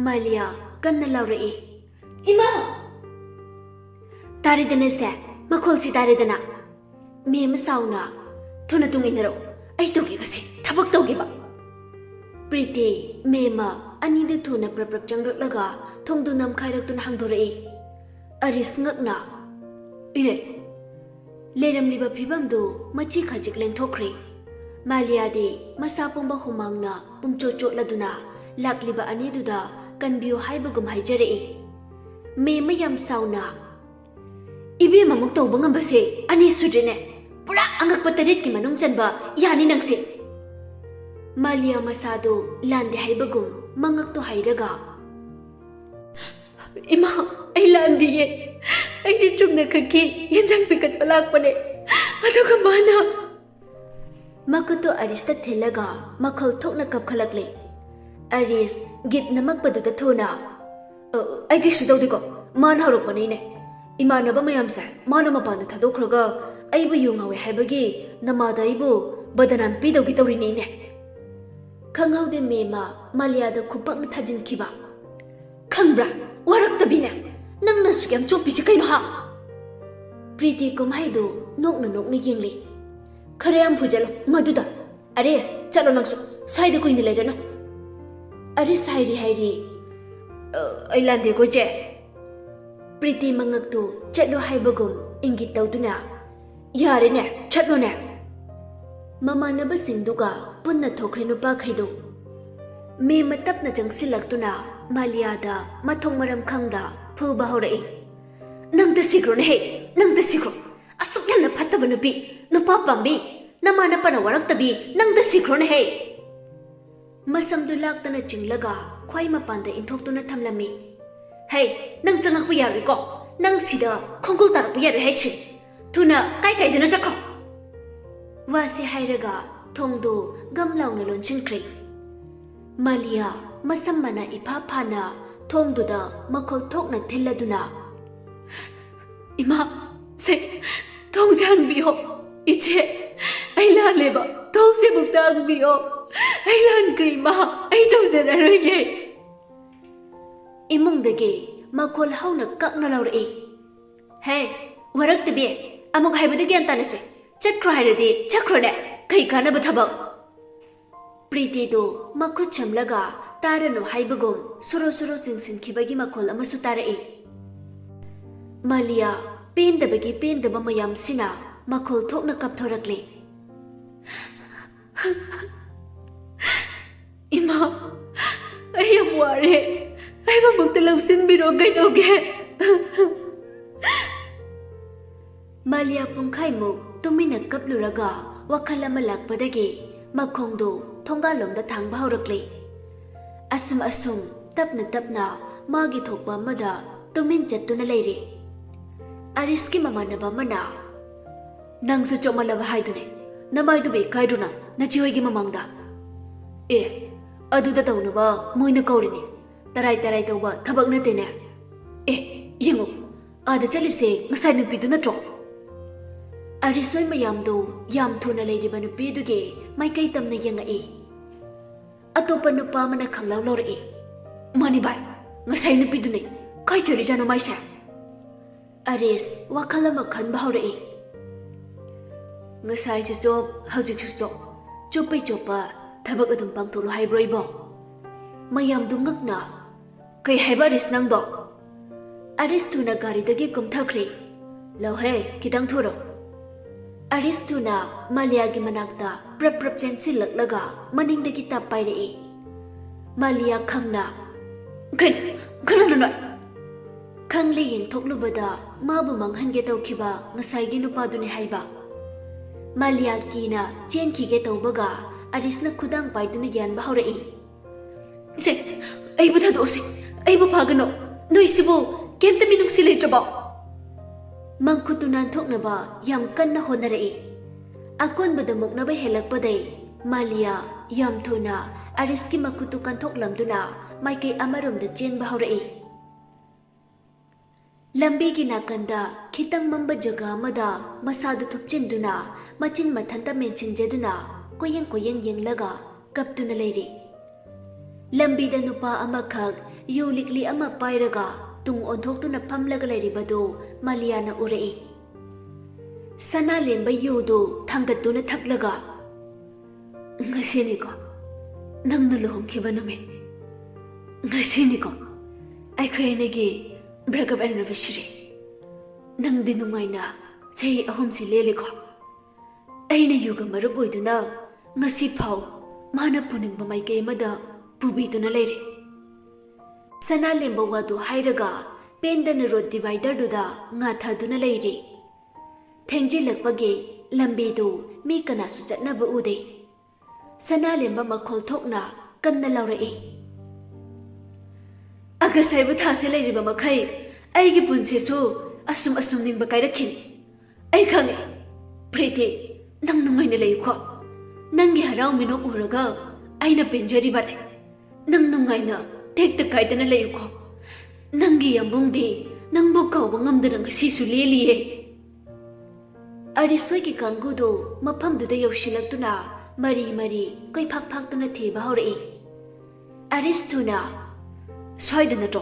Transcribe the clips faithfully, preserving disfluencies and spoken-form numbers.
ꯃꯥꯂꯤꯌꯥ ꯀꯟꯅ ꯂꯥꯎꯔꯛꯏ, "ꯏꯃꯥ!" "ꯇꯥꯔꯦꯗꯅ ꯁꯦ, ꯃꯈꯣꯜꯁꯤ ꯇꯥꯔꯦꯗꯅ꯫" ꯃꯦꯝ ꯁꯥꯎꯅ, "ꯊꯨꯅ ꯇꯨꯡ ꯏꯟꯅꯔꯛꯎ, ꯑꯩ ꯇꯧꯒꯦ ꯉꯁꯤ, ꯊꯕꯛ ꯇꯧꯒꯦꯕ꯫" ꯄ꯭ꯔꯤꯇꯤ, ꯃꯦꯝ ꯑꯅꯤꯗꯨ ꯊꯨꯅ ꯄ꯭ꯔꯞ ꯄ꯭ꯔꯞ ꯆꯪꯂꯛꯂꯒ ꯊꯣꯡꯗꯨ ꯅꯝꯈꯥꯏꯔꯛꯇꯨꯅ ꯍꯥꯡꯗꯣꯔꯛꯏ꯫ ꯑꯔꯤꯁ ꯉꯛꯅ, "ꯏꯔꯦ!" ꯂꯩꯔꯝꯂꯤꯕ ꯐꯤꯕꯝꯗꯨ ꯃꯆꯤ ꯈꯖꯤꯛ ꯂꯦꯡꯊꯣꯛꯈ꯭ꯔꯦ꯫ ꯃꯥꯂꯤꯌꯥꯗꯤ ꯃꯁꯥ ꯄꯨꯝꯕ ꯍꯨꯃꯥꯡꯅ ꯄꯨꯝꯆꯣꯠ ꯆꯣꯠꯂꯗꯨꯅ ꯂꯥꯛꯂꯤꯕ ꯑꯅꯤꯗꯨꯗ ꯀꯟꯕꯤꯌꯨ ꯍꯥꯏꯕꯒꯨꯝ ꯍꯥꯏꯖꯔꯛꯏ꯫ ꯃꯦꯝ ꯌꯥꯝ ꯁꯥꯎꯅ, "ꯏꯕꯦꯝꯃꯃꯨꯛ ꯇꯧꯕ ꯉꯝꯕꯁꯦ ꯑꯅꯤ ꯁꯨꯗ꯭ꯔꯦꯅꯦ꯫ ꯄꯨꯔꯥ ꯑꯉꯛꯄ ꯇꯔꯦꯠꯀꯤ ꯃꯅꯨꯡ ꯆꯟꯕ ꯌꯥꯅꯤ ꯅꯪꯁꯦ꯫" ꯃꯥꯂꯤꯌꯥ ꯃꯁꯥꯗꯨ ꯂꯥꯟꯗꯦ ꯍꯥꯏꯕꯒꯨꯝ ꯃꯉꯛꯇꯨ ꯍꯥꯏꯔꯒ, "ꯏꯃꯥ, ꯑꯩ ꯂꯥꯟꯗꯤꯌꯦ꯫ ꯑꯩꯗꯤ ꯆꯨꯝꯅ ꯈꯛꯀꯤ ꯌꯦꯟꯖꯥꯡ ꯄꯤꯈꯠꯄ ꯂꯥꯛꯄꯅꯦ꯫ ꯑꯗꯨꯒ ꯃꯥꯅ꯫" ꯃꯈꯨꯠꯇꯨ ꯑꯔꯤꯁꯇ ꯊꯤꯜꯂꯒ ꯃꯈꯣꯜ ꯊꯣꯛꯅ ꯀꯞꯈꯠꯂꯛꯂꯦ꯫ ꯑꯔꯤꯁ ꯒꯤꯠ ꯅꯝꯃꯛꯄꯗꯨꯗ ꯊꯨꯅ, "ꯑ, ꯑꯩ ꯀꯩꯁꯨ ꯇꯧꯗꯦꯀꯣ, ꯃꯥꯅ ꯍꯧꯔꯛꯄꯅꯤꯅꯦ꯫ ꯏꯃꯥꯟꯅꯕ ꯃꯌꯥꯝꯁꯦ ꯃꯥꯅ ꯃꯄꯥꯟꯗ ꯊꯥꯗꯣꯛꯈ꯭ꯔꯒ ꯑꯩꯕꯨ ꯌꯨ ꯉꯥꯎꯋꯦ ꯍꯥꯏꯕꯒꯤ ꯅꯃꯥꯗ ꯑꯩꯕꯨ ꯕꯗꯅꯥꯝ ꯄꯤꯗꯧꯒꯤ ꯇꯧꯔꯤꯅꯤꯅꯦ꯫" ꯈꯪꯍꯧꯗꯦ ꯃꯦꯝꯃ ꯃꯥꯂꯤꯌꯥꯗ ꯈꯨꯄꯥꯛꯅ ꯊꯥꯖꯤꯟꯈꯤꯕ꯫ "ꯈꯪꯕ꯭ꯔꯥ, ꯋꯥꯔꯛꯇꯕꯤꯅꯦ, ꯅꯪꯅ ꯑꯁꯨꯛ ꯌꯥꯝ ꯆꯣꯞꯄꯤꯁꯤ ꯀꯩꯅꯣ ꯍꯥ?" ꯄ꯭ꯔꯤꯇꯤ ꯀꯨꯝꯍꯩꯗꯨ ꯅꯣꯛꯅ ꯅꯣꯛꯅ ꯌꯦꯡꯂꯤ꯫ "ꯈꯔ ꯌꯥꯝ ꯐꯨꯖꯜꯂꯣ ꯃꯗꯨꯗ꯫ ꯑꯔꯤꯁ, ꯆꯠꯂꯣ ꯅꯪꯁꯨ, ꯁ꯭ꯋꯥꯏꯗ ꯀꯨꯏꯅ ꯂꯩꯔꯅꯨ꯫" ꯑꯔꯤꯁ ꯍꯥꯏꯔꯤ ꯍꯥꯏꯔꯤ, "ꯑ, ꯑꯩ ꯂꯥꯟꯗꯦꯀꯣ ꯏꯆꯦ꯫" ꯄ꯭ꯔꯤꯇꯤ ꯃꯉꯛꯇꯨ ꯆꯠꯂꯣ ꯍꯥꯏꯕꯒꯨꯝ ꯏꯪꯒꯤꯠ ꯇꯧꯗꯨꯅ, "ꯌꯥꯔꯦꯅꯦ, ꯆꯠꯂꯣꯅꯦ꯫" ꯃꯃꯥꯟꯅꯕꯁꯤꯡꯗꯨꯒ ꯄꯨꯟꯅ ꯊꯣꯛꯈ꯭ꯔꯦ ꯅꯨꯄꯥꯈꯩꯗꯨ꯫ ꯃꯦꯝꯃ ꯇꯞꯅ ꯆꯪꯁꯤꯜꯂꯛꯇꯨꯅ ꯃꯥꯂꯤꯌꯥꯗ ꯃꯊꯣꯡ ꯃꯔꯝ ꯈꯪꯗ ꯐꯨꯕ ꯍꯧꯔꯛꯏ꯫ "ꯅꯪꯇ ꯁꯤꯈ꯭ꯔꯣꯅꯦ ꯍꯦ, ꯅꯪꯇ ꯁꯤꯈ꯭ꯔꯣ꯫ ꯑꯁꯨꯛ ꯌꯥꯝꯅ ꯐꯠꯇꯕ ꯅꯨꯄꯤ, ꯅꯨꯄꯥ ꯄꯥꯝꯕꯤ, ꯅꯃꯥ ꯅꯄꯥꯅ ꯋꯥꯔꯛꯇꯕꯤ, ꯅꯪꯇ ꯁꯤꯈ꯭ꯔꯣꯅꯦ ꯍꯦ꯫" ꯃꯁꯝꯗꯨ ꯂꯥꯛꯇꯅ ꯆꯤꯡꯂꯒ ꯈ꯭ꯋꯥꯏ ꯃꯄꯥꯟꯗ ꯏꯟꯊꯣꯛꯇꯨꯅ ꯊꯝꯂꯝꯃꯤ꯫ "ꯍꯩ, ꯅꯪ ꯆꯪꯉꯛꯄ ꯌꯥꯔꯣꯏꯀꯣ꯫ ꯅꯪ ꯁꯤꯗ ꯈꯣꯡꯒꯨꯜ ꯇꯥꯔꯛꯄ ꯌꯥꯔꯣꯏ ꯍꯥꯏꯁꯤ꯫ ꯊꯨꯅ ꯀꯥꯏ ꯀꯥꯏꯗꯅꯣ ꯆꯠꯈ꯭ꯔꯣ꯫" ꯋꯥꯁꯤ ꯍꯥꯏꯔꯒ ꯊꯣꯡꯗꯨ ꯒꯝ ꯂꯥꯎꯅ ꯂꯣꯟꯁꯤꯟꯈ꯭ꯔꯦ꯫ ꯃꯥꯂꯤꯌꯥ ꯃꯁꯝ ꯃꯅꯥ ꯏꯐꯥ ꯐꯥꯅ ꯊꯣꯡꯗꯨꯗ ꯃꯈꯣꯜ ꯊꯣꯛꯅ ꯊꯤꯜꯂꯗꯨꯅ, "ꯏꯃꯥ, ꯁꯦ, ꯊꯣꯡꯁꯦ ꯍꯥꯡꯕꯤꯌꯣ꯫ ꯏꯆꯦ, ꯑꯩ ꯂꯥꯜꯂꯦꯕ꯫ ꯊꯣꯡꯁꯦ ꯑꯃꯨꯛꯇ ꯍꯥꯡꯕꯤꯌꯣ꯫ ꯑꯩ ꯂꯥꯟꯈ꯭ꯔꯦ, ꯏꯃꯥ꯫ ꯑꯩ ꯇꯧꯖꯔꯔꯣꯏꯒꯦ꯫" ꯏꯃꯨꯡꯗꯒꯤ ꯃꯈꯣꯜ ꯍꯧꯅ ꯀꯛꯅ ꯂꯧꯔꯛꯏ꯫ "ꯍꯦ, ꯋꯥꯔꯛꯇꯕꯤ, ꯑꯃꯨꯛ ꯍꯥꯏꯕꯗ ꯒ꯭ꯌꯥꯟ ꯇꯥꯅꯁꯦ꯫ ꯆꯠꯈ꯭ꯔꯣ ꯍꯥꯏꯔꯗꯤ ꯆꯠꯈ꯭ꯔꯣꯅꯦ, ꯀꯩ ꯀꯥꯟꯅꯕ ꯊꯕꯛ?" ꯄ꯭ꯔꯤꯇꯤꯗꯨ ꯃꯈꯨꯠ ꯁꯝꯂꯒ ꯇꯥꯔꯅꯨ ꯍꯥꯏꯕꯒꯨꯝ ꯁꯣꯔꯣ ꯁꯣꯔꯣ ꯆꯤꯡꯁꯤꯟꯈꯤꯕꯒꯤ ꯃꯈꯣꯜ ꯑꯃꯁꯨ ꯇꯥꯔꯛꯏ꯫ ꯃꯥꯂꯤꯌꯥ ꯄꯦꯟꯗꯕꯒꯤ ꯄꯦꯟꯗꯕ ꯃꯌꯥꯝꯁꯤꯅ ꯃꯈꯣꯜ ꯊꯣꯛꯅ ꯀꯞꯊꯣꯔꯛꯂꯤ꯫ "ꯏꯃꯥ, ꯑꯩ ꯌꯥꯝ ꯋꯥꯔꯦ꯫ ꯑꯩꯕꯨ ꯑꯃꯨꯛꯇ ꯂꯧꯁꯤꯟꯕꯤꯔꯣ, ꯀꯩꯗꯧꯒꯦ?" ꯃꯥꯂꯤꯌꯥ ꯄꯨꯡꯈꯥꯏꯃꯨꯛ ꯇꯨꯃꯤꯟꯅ ꯀꯞꯂꯨꯔꯒ ꯋꯥꯈꯜ ꯑꯃ ꯂꯥꯛꯄꯗꯒꯤ ꯃꯈꯣꯡꯗꯨ ꯊꯣꯡꯒꯥꯜꯂꯣꯝꯗ ꯊꯥꯡꯕ ꯍꯧꯔꯛꯂꯦ꯫ ꯑꯁꯨꯝ ꯑꯁꯨꯝ ꯇꯞꯅ ꯇꯞꯅ ꯃꯥꯒꯤ ꯊꯣꯛꯄ ꯑꯃꯗ ꯇꯨꯃꯤꯟ ꯆꯠꯇꯨꯅ ꯂꯩꯔꯦ꯫ ꯑꯔꯤꯁꯀꯤ ꯃꯃꯥꯟꯅꯕ ꯑꯃꯅ, "ꯅꯪꯁꯨ ꯆꯣꯞꯃꯜꯂꯕ ꯍꯥꯏꯗꯨꯅꯦ, ꯅꯃꯥꯏꯗꯨꯕꯨ ꯏꯀꯥꯏꯗ꯭ꯔꯣ ꯅꯪ, ꯅꯆꯦꯍꯣꯏꯒꯤ ꯃꯃꯥꯡꯗ?" "ꯑꯦ, ꯑꯗꯨꯗ ꯇꯧꯅꯕ ꯃꯣꯏꯅ ꯀꯧꯔꯤꯅꯦ, ꯇꯔꯥꯏ ꯇꯔꯥꯏ ꯇꯧꯕ ꯊꯕꯛ ꯅꯠꯇꯦꯅꯦ꯫ ꯑꯦ, ꯌꯦꯡꯉꯨ, ꯑꯥꯗ ꯆꯠꯂꯤꯁꯦ ꯉꯁꯥꯏ ꯅꯨꯄꯤꯗꯨ ꯅꯠꯇ꯭ꯔꯣ?" ꯑꯔꯤꯁꯣꯏ ꯃꯌꯥꯝꯗꯨ ꯌꯥꯝ ꯊꯨꯅ ꯂꯩꯔꯤꯕ ꯅꯨꯄꯤꯗꯨꯒꯤ ꯃꯥꯏꯀꯩ ꯇꯝꯅ ꯌꯦꯡꯉꯛꯏ꯫ ꯑꯇꯣꯞꯄ ꯅꯨꯄꯥ ꯑꯃꯅ ꯈꯪꯂꯥꯎ ꯂꯧꯔꯛꯏ, "ꯃꯥꯅꯤ ꯚꯥꯏ, ꯉꯁꯥꯏ ꯅꯨꯄꯤꯗꯨꯅꯦ꯫ ꯀꯥꯏ ꯆꯠꯂꯤꯖꯥꯠꯅꯣ ꯃꯥꯏꯁꯦ?" ꯑꯔꯤꯁ ꯋꯥꯈꯜ ꯑꯃ ꯈꯟꯕ ꯍꯧꯔꯛꯏ꯫ "ꯉꯁꯥꯏꯁꯨ ꯆꯣꯞ, ꯍꯧꯖꯤꯛꯁꯨ ꯆꯣꯞ, ꯆꯣꯞꯄꯩ ꯆꯣꯞꯄ ꯊꯕꯛ ꯑꯗꯨꯝ ꯄꯥꯡꯊꯣꯛꯂꯣ ꯍꯥꯏꯕ꯭ꯔꯣ ꯏꯕꯣ?" ꯃꯌꯥꯝꯗꯨ ꯉꯛꯅ, "ꯀꯩ ꯍꯥꯏꯕ ꯑꯔꯤꯁ ꯅꯪꯗꯣ?" ꯑꯔꯤꯁ ꯊꯨꯅ ꯒꯥꯔꯤꯗꯒꯤ ꯀꯨꯝꯊꯈ꯭ꯔꯦ꯫ "ꯂꯧꯍꯦ, ꯈꯤꯇꯪ ꯊꯨꯔꯣ꯫" ꯑꯔꯤꯁ ꯊꯨꯅ ꯃꯥꯂꯤꯌꯥꯒꯤ ꯃꯅꯥꯛꯇ ꯄ꯭ꯔꯞ ꯄ꯭ꯔꯞ ꯆꯦꯟꯁꯤꯜꯂꯛꯂꯒ ꯃꯅꯤꯡꯗꯒꯤ ꯇꯞ ꯄꯥꯏꯔꯛꯏ꯫ ꯃꯥꯂꯤꯌꯥ ꯈꯪꯅ, "ꯀꯩꯅꯣ, ꯀꯅꯥꯅꯣ ꯅꯣꯏ?" ꯈꯪꯂꯦ ꯌꯦꯡꯊꯣꯛꯂꯨꯕꯗ ꯃꯥꯕꯨ ꯃꯥꯡꯍꯟꯒꯦ ꯇꯧꯈꯤꯕ ꯉꯁꯥꯏꯒꯤ ꯅꯨꯄꯥꯗꯨꯅꯤ ꯍꯥꯏꯕ꯫ ꯃꯥꯂꯤꯌꯥ ꯀꯤꯅ ꯆꯦꯟꯈꯤꯒꯦ ꯇꯧꯕꯒ ꯑꯔꯤꯁꯅ ꯈꯨꯗꯥꯡ ꯄꯥꯏꯗꯨꯅ ꯌꯥꯟꯕ ꯍꯧꯔꯛꯏ꯫ "ꯁꯦ, ꯑꯩꯕꯨ ꯊꯥꯗꯣꯛꯑꯣꯁꯦ, ꯑꯩꯕꯨ ꯐꯥꯒꯅꯨ꯫ ꯅꯣꯏꯁꯤꯕꯨ ꯀꯩꯝꯇ ꯃꯤꯅꯨꯡꯁꯤ ꯂꯩꯇ꯭ꯔꯕꯣ?" ꯃꯈꯨꯠꯇꯨ ꯅꯥꯟꯊꯣꯛꯅꯕ ꯌꯥꯝ ꯀꯟꯅ ꯍꯣꯠꯅꯔꯛꯏ꯫ ꯑꯀꯣꯟꯕꯗ ꯃꯨꯛꯅꯕ ꯍꯦꯜꯂꯛꯄꯗꯩ ꯃꯥꯂꯤꯌꯥ ꯌꯥꯝ ꯊꯨꯅ ꯑꯔꯤꯁꯀꯤ ꯃꯈꯨꯠꯇꯨ ꯀꯟꯊꯣꯛꯂꯝꯗꯨꯅ ꯃꯥꯏꯀꯩ ꯑꯃꯔꯣꯝꯗ ꯆꯦꯟꯕ ꯍꯧꯔꯛꯏ꯫ ꯂꯝꯕꯤꯒꯤ ꯅꯥꯀꯟꯗ ꯈꯤꯇꯪ ꯃꯝꯕ ꯖꯒꯥ ꯑꯃꯗ ꯃꯁꯥꯗꯨ ꯊꯨꯞꯆꯤꯟꯗꯨꯅ ꯃꯆꯤꯟ ꯃꯊꯟꯇ ꯃꯦꯟꯁꯤꯟꯖꯗꯨꯅ ꯀꯣꯏꯌꯦꯡ ꯀꯣꯏꯌꯦꯡ ꯌꯦꯡꯂꯒ ꯀꯞꯇꯨꯅ ꯂꯩꯔꯤ꯫ ꯂꯝꯕꯤꯗ ꯅꯨꯄꯥ ꯑꯃꯈꯛ ꯌꯨ ꯂꯤꯛꯂꯤ ꯑꯃ ꯄꯥꯏꯔꯒ ꯇꯨꯡ ꯑꯣꯟꯊꯣꯛꯇꯨꯅ ꯐꯝꯂꯒ ꯂꯩꯔꯤꯕꯗꯨ ꯃꯥꯂꯤꯌꯥꯅ ꯎꯔꯛꯏ꯫ ꯁꯅꯥ ꯂꯦꯝꯕ ꯌꯨꯗꯨ ꯊꯥꯡꯒꯠꯇꯨꯅ ꯊꯛꯂꯒ, "ꯉꯁꯤꯅꯤꯀꯣ ꯅꯪꯅ ꯂꯨꯍꯣꯡꯈꯤꯕ ꯅꯨꯃꯤꯠ꯫ ꯉꯁꯤꯅꯤꯀꯣ ꯑꯩꯈꯣꯏ ꯑꯅꯤꯒꯤ breakup anniversary꯫ ꯅꯪꯗꯤ ꯅꯨꯡꯉꯥꯏꯅ ꯆꯍꯤ ꯑꯍꯨꯝꯁꯤ ꯂꯦꯜꯂꯤꯀꯣ꯫ ꯑꯩꯅ ꯌꯨꯒ ꯃꯔꯨꯞ ꯑꯣꯏꯗꯨꯅ ꯉꯁꯤ ꯐꯥꯎ ꯃꯥꯅ ꯄꯨꯅꯤꯡꯕ ꯃꯥꯏꯀꯩ ꯑꯃꯗ ꯄꯨꯕꯤꯗꯨꯅ ꯂꯩꯔꯦ꯫" ꯁꯅꯥ ꯂꯦꯝꯕ ꯋꯥꯗꯨ ꯍꯥꯏꯔꯒ ꯄꯦꯟꯗꯅ ꯔꯣꯗ ꯗꯤꯚꯥꯏꯗꯔꯗꯨꯗ ꯉꯥꯊꯗꯨꯅ ꯂꯩꯔꯤ꯫ ꯊꯦꯡꯖꯤꯜꯂꯛꯄꯒꯤ ꯂꯝꯕꯤꯗꯨ ꯃꯤ ꯀꯅꯥꯁꯨ ꯆꯠꯅꯕ ꯎꯗꯦ꯫ ꯁꯅꯥ ꯂꯦꯝꯕ ꯃꯈꯣꯜ ꯊꯣꯛꯅ ꯀꯟꯅ ꯂꯥꯎꯔꯛꯏ, "ꯑꯒꯁ ꯍꯥꯏꯕ ꯊꯥꯁꯦ ꯂꯩꯔꯤꯕ ꯃꯈꯩ ꯑꯩꯒꯤ ꯄꯨꯟꯁꯤꯁꯨ ꯑꯁꯨꯝ ꯑꯁꯨꯝ ꯅꯤꯡꯕ ꯀꯥꯏꯔꯛꯈꯤꯅꯤ꯫ ꯑꯩ ꯈꯪꯉꯦ, ꯄ꯭ꯔꯤꯇꯤ, ꯅꯪ ꯅꯨꯡꯉꯥꯏꯅ ꯂꯩꯌꯨꯀꯣ꯫ ꯅꯪꯒꯤ ꯍꯔꯥꯎ ꯃꯤꯅꯣꯛ ꯎꯔꯒ ꯑꯩꯅ ꯄꯦꯟꯖꯔꯤꯕꯅꯦ꯫ ꯅꯪ ꯅꯨꯡꯉꯥꯏꯅ ꯇꯦꯛꯇ ꯀꯥꯏꯗꯅ ꯂꯩꯌꯨꯀꯣ꯫ ꯅꯪꯒꯤ ꯌꯥꯝꯕꯨꯡꯗꯤ ꯅꯪꯕꯨ ꯀꯥꯎꯕ ꯉꯝꯗꯅ ꯉꯁꯤꯁꯨ ꯂꯦꯜꯂꯤꯌꯦ꯫" ꯑꯔꯤꯁꯣꯏꯒꯤ ꯀꯥꯡꯕꯨꯗꯨ ꯃꯐꯝꯗꯨꯗ ꯌꯧꯁꯤꯜꯂꯛꯇꯨꯅ ꯃꯔꯤ ꯃꯔꯤ ꯀꯣꯏꯐꯥꯛ ꯐꯥꯛꯇꯨꯅ ꯊꯤꯕ ꯍꯧꯔꯛꯏ꯫ ꯑꯔꯤꯁ ꯊꯨꯅ, "ꯁ꯭ꯋꯥꯏꯗ ꯅꯠꯇ꯭ꯔꯣ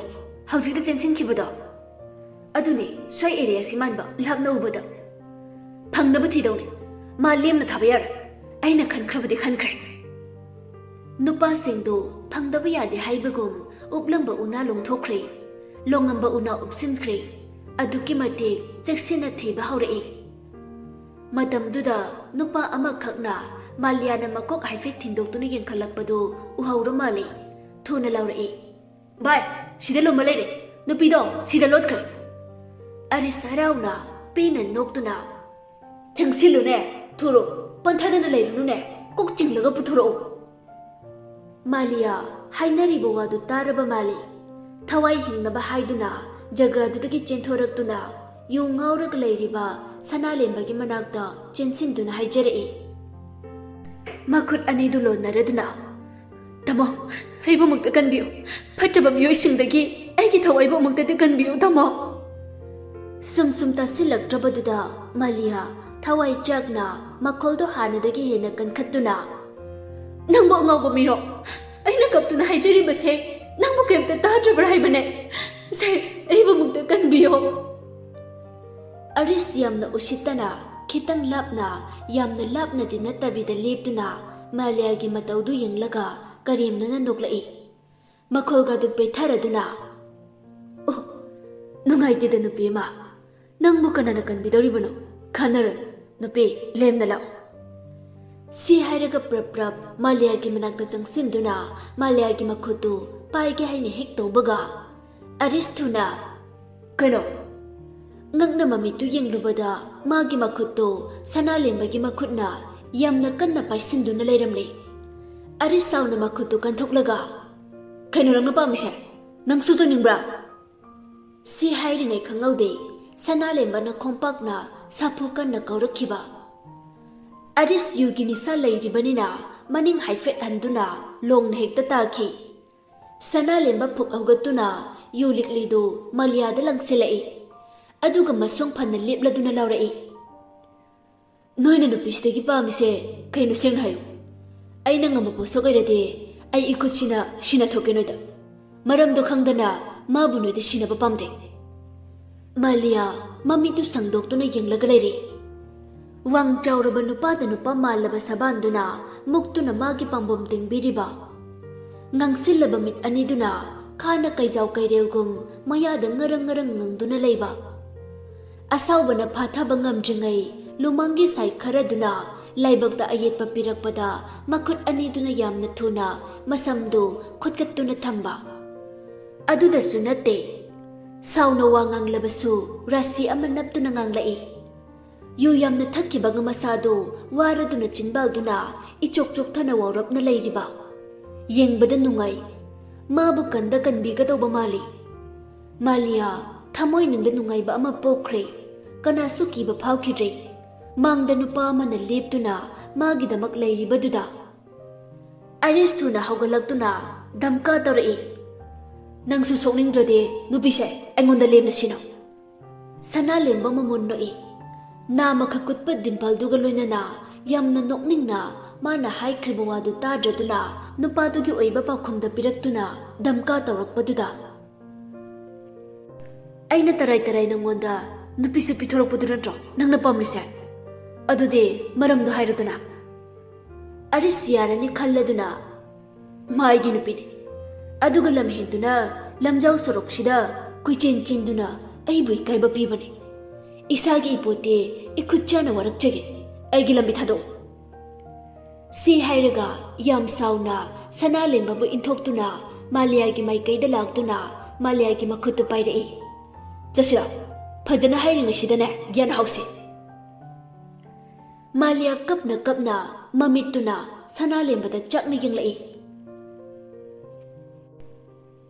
ꯍꯧꯖꯤꯛꯇ ꯆꯦꯟꯁꯤꯟꯈꯤꯕꯗꯣ? ꯑꯗꯨꯅꯦ, ꯁ꯭ꯋꯥꯏ ꯑꯦꯔꯤꯌꯥꯁꯤ ꯃꯥꯟꯕ, ꯂꯥꯞꯅ ꯎꯕꯗ꯫ ꯐꯪꯅꯕ ꯊꯤꯗꯧꯅꯦ, ꯃꯥ ꯂꯦꯝꯅ ꯊꯥꯕ ꯌꯥꯔꯣꯏ꯫ ꯑꯩꯅ ꯈꯟꯈ꯭ꯔꯕꯗꯤ ꯈꯟꯈ꯭ꯔꯦ꯫" ꯅꯨꯄꯥꯁꯤꯡꯗꯨ ꯐꯪꯗꯕ ꯌꯥꯗꯦ ꯍꯥꯏꯕꯒꯨꯝ ꯎꯞꯂꯝꯕ ꯎꯅꯥ ꯂꯣꯡꯊꯣꯛꯈ꯭ꯔꯦ, ꯂꯣꯡꯉꯝꯕ ꯎꯅꯥ ꯎꯞꯁꯤꯟꯈ꯭ꯔꯦ꯫ ꯑꯗꯨꯛꯀꯤ ꯃꯇꯤꯛ ꯆꯦꯛꯁꯤꯟꯅ ꯊꯤꯕ ꯍꯧꯔꯛꯏ꯫ ꯃꯇꯝꯗꯨꯗ ꯅꯨꯄꯥ ꯑꯃꯈꯛꯅ ꯃꯥꯂꯤꯌꯥꯅ ꯃꯀꯣꯛ ꯍꯥꯏꯐꯦꯠ ꯊꯤꯟꯗꯣꯛꯇꯨꯅ ꯌꯦꯡꯈꯠꯂꯛꯄꯗꯨ ꯎꯍꯧꯔ ꯃꯥꯜꯂꯦ꯫ ꯊꯨꯅ ꯂꯥꯎꯔꯛꯏ, "ꯚꯥꯏ, ꯁꯤꯗ ꯂꯨꯝꯃ ꯂꯩꯔꯦ꯫ ꯅꯨꯄꯤꯗꯣ ꯁꯤꯗ ꯂꯣꯠꯈ꯭ꯔꯦ꯫" ꯑꯔꯤꯁ ꯍꯔꯥꯎꯅ ꯄꯦꯟꯅ ꯅꯣꯛꯇꯨꯅ, "ꯆꯪꯁꯤꯜꯂꯨꯅꯦ, ꯊꯨꯔꯣ, ꯄꯟꯊꯗꯅ ꯂꯩꯔꯨꯅꯨꯅꯦ, ꯀꯣꯛ ꯆꯤꯡꯂꯒ ꯄꯨꯊꯣꯔꯛꯎ꯫" ꯃꯥꯂꯤꯌꯥ ꯍꯥꯏꯅꯔꯤꯕ ꯋꯥꯗꯨ ꯇꯥꯔꯕ ꯃꯥꯜꯂꯤ꯫ ꯊꯋꯥꯏ ꯍꯤꯡꯅꯕ ꯍꯥꯏꯗꯨꯅ ꯖꯒꯥꯗꯨꯗꯒꯤ ꯆꯦꯟꯊꯣꯔꯛꯇꯨꯅ ꯌꯨ ꯉꯥꯎꯔꯒ ꯂꯩꯔꯤꯕ ꯁꯅꯥꯂꯦꯝꯕꯒꯤ ꯃꯅꯥꯛꯇ ꯆꯦꯟꯁꯤꯟꯗꯨꯅ ꯍꯥꯏꯖꯔꯛꯏ꯫ ꯃꯈꯨꯠ ꯑꯅꯤꯗꯨ ꯂꯣꯟꯅꯔꯗꯨꯅ, "ꯇꯥꯃꯣ, ꯑꯩꯕꯨ ꯑꯃꯨꯛꯇ ꯀꯟꯕꯤꯌꯨ꯫ ꯐꯠꯇꯕ ꯃꯤꯑꯣꯏꯁꯤꯡꯗꯒꯤ ꯑꯩꯒꯤ ꯊꯋꯥꯏꯕꯨ ꯑꯃꯨꯛꯇꯗꯤ ꯀꯟꯕꯤꯌꯨ, ꯇꯥꯃꯣ꯫" ꯁꯨꯝ ꯁꯨꯝ ꯇꯥꯁꯤꯜꯂꯛꯇ꯭ꯔꯕꯗꯨꯗ ꯃꯥꯂꯤꯌꯥ ꯊꯋꯥꯏ ꯆꯥꯛꯅ ꯃꯈꯣꯜꯗꯣ ꯍꯥꯟꯅꯗꯒꯤ ꯍꯦꯟꯅ ꯀꯟꯈꯠꯇꯨꯅ, "ꯅꯪꯕꯨ ꯑꯉꯥꯎꯕ ꯃꯤꯔꯣ? ꯑꯩꯅ ꯀꯞꯇꯨꯅ ꯍꯥꯏꯖꯔꯤꯕꯁꯦ ꯅꯪꯕꯨ ꯀꯩꯝꯇ ꯇꯥꯗ꯭ꯔꯕ꯭ꯔꯥ ꯍꯥꯏꯕꯅꯦ꯫ ꯁꯦ, ꯑꯩꯕꯨ ꯑꯃꯨꯛꯇ ꯀꯟꯕꯤꯌꯣ꯫ ꯑꯔꯤꯁ ꯌꯥꯝꯅ ꯎꯁꯤꯠꯇꯅ ꯈꯤꯇꯪ ꯂꯥꯞꯅ, ꯌꯥꯝꯅ ꯂꯥꯞꯅꯗꯤ ꯅꯠꯇꯕꯤꯗ ꯂꯦꯞꯇꯨꯅ ꯃꯥꯂꯤꯌꯥꯒꯤ ꯃꯇꯧꯗꯨ ꯌꯦꯡꯂꯒ ꯀꯔꯦꯝꯅꯅ ꯅꯣꯛꯂꯛꯏ꯫ ꯃꯈꯣꯜꯒꯗꯨ ꯄꯦꯠꯊꯔꯗꯨꯅ, "ꯑꯣ, ꯅꯨꯡꯉꯥꯏꯇꯦꯗ ꯅꯨꯄꯤ ꯑꯃ, ꯅꯪꯕꯨ ꯀꯅꯥꯅ ꯀꯟꯕꯤꯗꯧꯔꯤꯕꯅꯣ? ꯈꯟꯅꯔꯨꯅꯨ, ꯅꯨꯄꯤ, ꯂꯦꯝꯅ ꯂꯥꯛꯑꯣ꯫" ꯁꯤ ꯍꯥꯏꯔꯒ ꯄ꯭ꯔꯞ ꯄ꯭ꯔꯞ ꯃꯥꯂꯤꯌꯥꯒꯤ ꯃꯅꯥꯛꯇ ꯆꯪꯁꯤꯟꯗꯨꯅ ꯃꯥꯂꯤꯌꯥꯒꯤ ꯃꯈꯨꯠꯇꯨ ꯄꯥꯏꯒꯦ ꯍꯥꯏꯅ ꯍꯦꯛ ꯇꯧꯕꯒ, ꯑꯔꯤꯁ ꯊꯨꯅ, "ꯀꯩꯅꯣ?" ꯉꯛꯅ ꯃꯃꯤꯠꯇꯨ ꯌꯦꯡꯂꯨꯕꯗ ꯃꯥꯒꯤ ꯃꯈꯨꯠꯇꯨ ꯁꯅꯥꯂꯦꯝꯕꯒꯤ ꯃꯈꯨꯠꯅ ꯌꯥꯝꯅ ꯀꯟꯅ ꯄꯥꯏꯁꯤꯟꯗꯨꯅ ꯂꯩꯔꯝꯂꯦ꯫ ꯑꯔꯤꯁ ꯁꯥꯎꯅ ꯃꯈꯨꯠꯇꯨ ꯀꯟꯊꯣꯛꯂꯒ, "ꯀꯩꯅꯣ ꯅꯪꯅ ꯄꯥꯝꯃꯤꯁꯦ? ꯅꯪꯁꯨ ꯇꯧꯅꯤꯡꯕ꯭ꯔꯥ?" ꯁꯤ ꯍꯥꯏꯔꯤꯉꯩ ꯈꯪꯍꯧꯗꯦ, ꯁꯅꯥꯂꯦꯝꯕꯅ ꯈꯣꯡꯄꯥꯛꯅ ꯁꯥꯐꯨ ꯀꯟꯅ ꯀꯧꯔꯛꯈꯤꯕ꯫ ꯑꯔꯤꯁ ꯌꯨꯒꯤ ꯅꯤꯁꯥ ꯂꯩꯔꯤꯕꯅꯤꯅ ꯃꯅꯤꯡ ꯍꯥꯏꯐꯦꯠ ꯍꯟꯗꯨꯅ ꯂꯣꯡꯅ ꯍꯦꯛꯇ ꯇꯥꯈꯤ꯫ ꯁꯅꯥꯂꯦꯝꯕ ꯐꯨꯛ ꯍꯧꯒꯠꯇꯨꯅ ꯌꯨ ꯂꯤꯛꯂꯤꯗꯨ ꯃꯥꯂꯤꯌꯥꯗ ꯂꯪꯁꯤꯜꯂꯛꯏ꯫ ꯑꯗꯨꯒ ꯃꯁꯣꯡ ꯐꯅ ꯂꯦꯞꯂꯗꯨꯅ ꯂꯥꯎꯔꯛꯏ, "ꯅꯣꯏꯅ ꯅꯨꯄꯤꯁꯤꯗꯒꯤ ꯄꯥꯝꯃꯤꯁꯦ ꯀꯩꯅꯣ, ꯁꯦꯡꯅ ꯍꯥꯏꯌꯨ꯫ ꯑꯩꯅ ꯉꯝꯕ ꯄꯣꯠꯁꯛ ꯑꯣꯏꯔꯗꯤ ꯑꯩ ꯏꯈꯨꯠꯁꯤꯅ ꯁꯤꯅ ꯊꯣꯛꯀꯦ ꯅꯣꯏꯗ꯫ ꯃꯔꯝꯗꯣ ꯈꯪꯗꯅ ꯃꯥꯕꯨ ꯅꯣꯏꯗꯤ ꯁꯤꯅꯕ ꯄꯥꯝꯗꯦ꯫" ꯃꯥꯂꯤꯌꯥ ꯃꯃꯤꯠꯇꯨ ꯁꯪꯗꯣꯛꯇꯨꯅ ꯌꯦꯡꯂꯒ ꯂꯩꯔꯤ꯫ ꯋꯥꯡ ꯆꯥꯎꯔꯕ ꯅꯨꯄꯥꯗ ꯅꯨꯄꯥ ꯃꯥꯜꯂꯕ ꯁꯕꯥꯟꯗꯨꯅ ꯃꯨꯛꯇꯨꯅ ꯃꯥꯒꯤ ꯄꯥꯝꯕꯣꯝ ꯇꯦꯡꯕꯤꯔꯤꯕ꯫ ꯉꯥꯡꯁꯤꯜꯂꯕ ꯃꯤꯠ ꯑꯅꯤꯗꯨꯅ ꯈꯥꯅ ꯀꯩꯖꯥꯎ ꯀꯩꯔꯦꯜꯒꯨꯝ ꯃꯌꯥꯗ ꯉꯔꯪ ꯉꯔꯪ ꯉꯪꯗꯨꯅ ꯂꯩꯕ꯫ ꯑꯁꯥꯎꯕꯅ ꯐꯥꯊꯕ ꯉꯝꯗ꯭ꯔꯤꯉꯩ ꯂꯨꯃꯥꯡꯒꯤ ꯁꯥꯏ ꯈꯔꯗꯨꯅ ꯂꯥꯏꯕꯛꯇ ꯑꯌꯦꯠꯄ ꯄꯤꯔꯛꯄꯗ ꯃꯈꯨꯠ ꯑꯅꯤꯗꯨꯅ ꯌꯥꯝꯅ ꯊꯨꯅ ꯃꯁꯝꯗꯨ ꯈꯨꯠꯀꯠꯇꯨꯅ ꯊꯝꯕ꯫ ꯑꯗꯨꯗꯁꯨ ꯅꯠꯇꯦ, ꯁꯥꯎꯅ ꯋꯥ ꯉꯥꯡꯂꯕꯁꯨ ꯔꯥꯁꯤ ꯑꯃ ꯅꯞꯇꯨꯅ ꯉꯥꯡꯂꯛꯏ꯫ ꯌꯨ ꯌꯥꯝꯅ ꯊꯛꯈꯤꯕꯒ ꯃꯁꯥꯗꯨ ꯋꯥꯔꯗꯨꯅ ꯆꯤꯟꯕꯥꯜꯗꯨꯅ ꯏꯆꯣꯛ ꯆꯣꯛꯊꯅ ꯋꯥꯎꯔꯞꯅ ꯂꯩꯔꯤꯕ꯫ ꯌꯦꯡꯕꯗ ꯅꯨꯡꯉꯥꯏ꯫ ꯃꯥꯕꯨ ꯀꯟꯗ ꯀꯟꯕꯤꯒꯗꯧꯕ ꯃꯥꯜꯂꯤ꯫ ꯃꯥꯂꯤꯌꯥ ꯊꯃꯣꯏꯅꯨꯡꯗ ꯅꯨꯡꯉꯥꯏꯕ ꯑꯃ ꯄꯣꯛꯈ꯭ꯔꯦ꯫ ꯀꯅꯥꯁꯨ ꯀꯤꯕ ꯐꯥꯎꯈꯤꯗ꯭ꯔꯦ꯫ ꯃꯥꯡꯗ ꯅꯨꯄꯥ ꯑꯃꯅ ꯂꯦꯞꯇꯨꯅ ꯃꯥꯒꯤꯗꯃꯛ ꯂꯩꯔꯤꯕꯗꯨꯗ꯫ ꯑꯥꯏꯔꯤꯁ ꯊꯨꯅ ꯍꯧꯒꯠꯂꯛꯇꯨꯅ ꯙꯝꯀꯥ ꯇꯧꯔꯛꯏ, "ꯅꯪꯁꯨ ꯁꯣꯛꯅꯤꯡꯗ꯭ꯔꯗꯤ ꯅꯨꯄꯤꯁꯦ ꯑꯩꯉꯣꯟꯗ ꯂꯦꯝꯅ ꯁꯤꯟꯅꯧ꯫" ꯁꯅꯥꯂꯦꯝꯕ ꯃꯃꯣꯟ ꯅꯣꯛꯏ꯫ ꯅꯥꯃ ꯈꯛ ꯀꯨꯠꯄ ꯗꯤꯝꯄꯜꯗꯨꯒ ꯂꯣꯏꯅꯅ ꯌꯥꯝꯅ ꯅꯣꯛꯅꯤꯡꯅ ꯃꯥꯅ ꯍꯥꯏꯈ꯭ꯔꯤꯕ ꯋꯥꯗꯨ ꯇꯥꯗ꯭ꯔꯗꯨꯅ ꯅꯨꯄꯥꯗꯨꯒꯤ ꯑꯣꯏꯕ ꯄꯥꯎꯈꯨꯝꯗ ꯄꯤꯔꯛꯇꯨꯅ ꯙꯝꯀꯥ ꯇꯧꯔꯛꯄꯗꯨꯗ, "ꯑꯩꯅ ꯇꯔꯥꯏ ꯇꯔꯥꯏ ꯅꯪꯉꯣꯟꯗ ꯅꯨꯄꯤꯁꯨ ꯄꯤꯊꯣꯔꯛꯄꯗꯨ ꯅꯠꯇ꯭ꯔꯣ ꯅꯪꯅ ꯄꯥꯝꯂꯤꯁꯦ? ꯑꯗꯨꯗꯤ ꯃꯔꯝꯗꯣ ꯍꯥꯏꯔꯨꯗꯅ?" ꯑꯔꯤꯁ ꯌꯥꯔꯅꯤ ꯈꯜꯂꯗꯨꯅ, "ꯃꯥ ꯑꯩꯒꯤ ꯅꯨꯄꯤꯅꯤ, ꯑꯗꯨꯒ ꯂꯝ ꯍꯦꯟꯗꯨꯅ ꯂꯝꯖꯥꯎ ꯁꯣꯔꯣꯛꯁꯤꯗ ꯀꯣꯏꯆꯦꯟ ꯆꯦꯟꯗꯨꯅ ꯑꯩꯕꯨ ꯏꯀꯥꯏꯕ ꯄꯤꯕꯅꯤ꯫ ꯏꯁꯥꯒꯤ ꯏꯄꯣꯠꯇꯤ ꯏꯈꯨꯠ ꯆꯥꯅ ꯋꯥꯔꯛꯆꯒꯦ, ꯑꯩꯒꯤ ꯂꯝꯕꯤ ꯊꯥꯗꯣꯛꯎ꯫" ꯁꯤ ꯍꯥꯏꯔꯒ ꯌꯥꯝ ꯁꯥꯎꯅ ꯁꯅꯥꯂꯦꯝꯕꯕꯨ ꯏꯟꯊꯣꯛꯇꯨꯅ ꯃꯥꯂꯤꯌꯥꯒꯤ ꯃꯥꯏꯀꯩꯗ ꯂꯥꯛꯇꯨꯅ ꯃꯥꯂꯤꯌꯥꯒꯤ ꯃꯈꯨꯠꯇꯨ ꯄꯥꯏꯔꯛꯏ꯫ "ꯆꯠꯁꯤꯔ? ꯐꯖꯅ ꯍꯥꯏꯔꯤꯉꯩꯁꯤꯗꯅꯦ ꯒ꯭ꯌꯥꯟ ꯍꯧꯁꯤ꯫" ꯃꯥꯂꯤꯌꯥ ꯀꯞꯅ ꯀꯞꯅ ꯃꯃꯤꯠꯇꯨꯅ ꯁꯅꯥꯂꯦꯝꯕꯗ ꯆꯥꯛꯅ ꯌꯦꯡꯂꯛꯏ꯫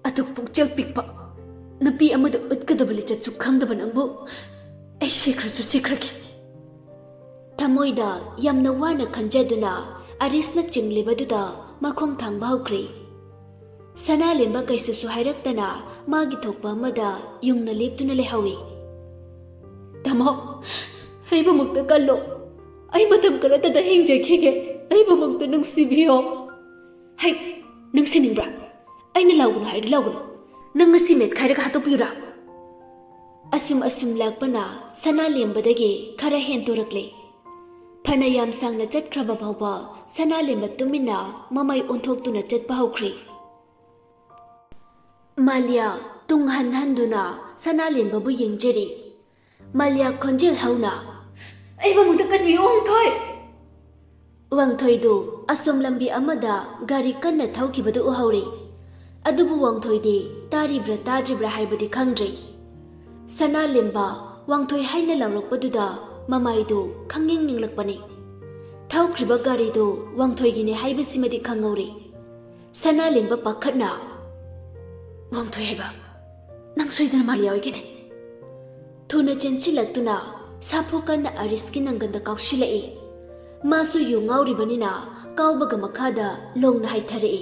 "ꯑꯗꯨꯛ ꯄꯨꯛꯆꯦꯜ ꯄꯤꯛꯄ ꯅꯨꯄꯤ ꯑꯃꯗ ꯎꯠꯀꯗꯕ ꯂꯤꯆꯠꯁꯨ ꯈꯪꯗꯕ ꯅꯪꯕꯨ ꯑꯩ ꯁꯤꯈ꯭ꯔꯁꯨ ꯁꯤꯈ꯭ꯔꯒꯦ꯫" ꯊꯃꯣꯏꯗ ꯌꯥꯝꯅ ꯋꯥꯅ ꯈꯟꯖꯗꯨꯅ ꯑꯔꯤꯁꯅ ꯆꯤꯡꯂꯤꯕꯗꯨꯗ ꯃꯈꯣꯡ ꯊꯥꯡꯕ ꯍꯧꯈ꯭ꯔꯦ꯫ ꯁꯅꯥꯂꯦꯝꯕ ꯀꯩꯁꯨꯁꯨ ꯍꯥꯏꯔꯛꯇꯅ ꯃꯥꯒꯤ ꯊꯣꯛꯄ ꯑꯃꯗ ꯌꯨꯡꯅ ꯂꯦꯞꯇꯨꯅ ꯂꯩꯍꯧꯏ꯫ "ꯇꯥꯃꯣ, ꯑꯩꯕꯨꯃꯛꯇ ꯀꯜꯂꯣ꯫ ꯑꯩ ꯃꯇꯝ ꯈꯔꯇꯗ ꯍꯤꯡꯖꯈꯤꯒꯦ꯫ ꯑꯩꯕꯨꯃꯛꯇ ꯅꯨꯡꯁꯤꯕꯤꯌꯣ꯫" "ꯍꯩ, ꯅꯪ ꯁꯤꯅꯤꯡꯕ꯭ꯔꯥ? ꯑꯩꯅ ꯂꯥꯎꯒꯅꯨ ꯍꯥꯏꯔꯗꯤ ꯂꯥꯎꯒꯅꯨ꯫ ꯅꯪ ꯉꯁꯤ ꯃꯦꯠꯈꯥꯏꯔꯒ ꯍꯥꯠꯇꯣꯛꯄꯤꯌꯨꯔꯥ?" ꯑꯁꯨꯝ ꯑꯁꯨꯝ ꯂꯥꯛꯄꯅ ꯁꯅꯥꯂꯦꯝꯕꯗꯒꯤ ꯈꯔ ꯍꯦꯟꯗꯣꯔꯛꯂꯦ꯫ ꯐꯅ ꯌꯥꯝ ꯁꯥꯡꯅ ꯆꯠꯈ꯭ꯔꯕ ꯐꯥꯎꯕ ꯁꯅꯥꯂꯦꯝꯕ ꯇꯨꯃꯤꯟꯅ ꯃꯃꯥꯏ ꯑꯣꯟꯊꯣꯛꯇꯨꯅ ꯆꯠꯄ ꯍꯧꯈ꯭ꯔꯦ꯫ ꯃꯥꯂꯤꯌꯥ ꯇꯨꯡ ꯍꯟ ꯍꯟꯗꯨꯅ ꯁꯅꯥꯂꯦꯝꯕꯕꯨ ꯌꯦꯡꯖꯔꯤ꯫ ꯃꯥꯂꯤꯌꯥ ꯈꯣꯟꯖꯦꯜ ꯍꯧꯅ, "ꯑꯩꯕꯨ ꯑꯃꯨꯛꯇ ꯀꯟꯕꯤꯌꯨ, ꯋꯥꯡꯊꯣꯏ!" ꯋꯥꯡꯊꯣꯏꯗꯨ ꯑꯁꯣꯝ ꯂꯝꯕꯤ ꯑꯃꯗ ꯒꯥꯔꯤ ꯀꯟꯅ ꯊꯧꯈꯤꯕꯗꯨ ꯎꯍꯧꯔꯦ꯫ ꯑꯗꯨꯕꯨ ꯋꯥꯡꯊꯣꯏꯗꯤ ꯇꯥꯔꯤꯕ꯭ꯔꯥ ꯇꯥꯗ꯭ꯔꯤꯕ꯭ꯔꯥ ꯍꯥꯏꯕꯗꯤ ꯈꯪꯗ꯭ꯔꯦ꯫ ꯁꯅꯥꯂꯦꯝꯕ ꯋꯥꯡꯊꯣꯏ ꯍꯥꯏꯅ ꯂꯥꯎꯔꯛꯄꯗꯨꯗ ꯃꯃꯥꯏꯗꯨ ꯈꯪꯌꯦꯡ ꯌꯦꯡꯂꯛꯄꯅꯤ꯫ ꯊꯧꯈ꯭ꯔꯤꯕ ꯒꯥꯔꯤꯗꯨ ꯋꯥꯡꯊꯣꯏꯒꯤꯅꯦ ꯍꯥꯏꯕꯁꯤꯃꯗꯤ ꯈꯪꯍꯧꯔꯦ꯫ ꯁꯅꯥꯂꯦꯝꯕ ꯄꯥꯈꯠꯅ, "ꯋꯥꯡꯊꯣꯏ ꯍꯥꯏꯕ, ꯅꯪ ꯁꯣꯏꯗꯅ ꯃꯥꯂꯤꯌꯥ ꯑꯣꯏꯒꯅꯤ꯫" ꯊꯨꯅ ꯆꯦꯟꯁꯤꯜꯂꯛꯇꯨꯅ ꯁꯥꯐꯨ ꯀꯟꯅ ꯑꯔꯤꯁꯀꯤ ꯅꯪꯒꯟꯗ ꯀꯥꯎꯁꯤꯜꯂꯛꯏ꯫ ꯃꯥꯁꯨ ꯌꯨ ꯉꯥꯎꯔꯤꯕꯅꯤꯅ ꯀꯥꯎꯕꯒ ꯃꯈꯥꯗ ꯂꯣꯡꯅ ꯍꯥꯏꯊꯔꯛꯏ꯫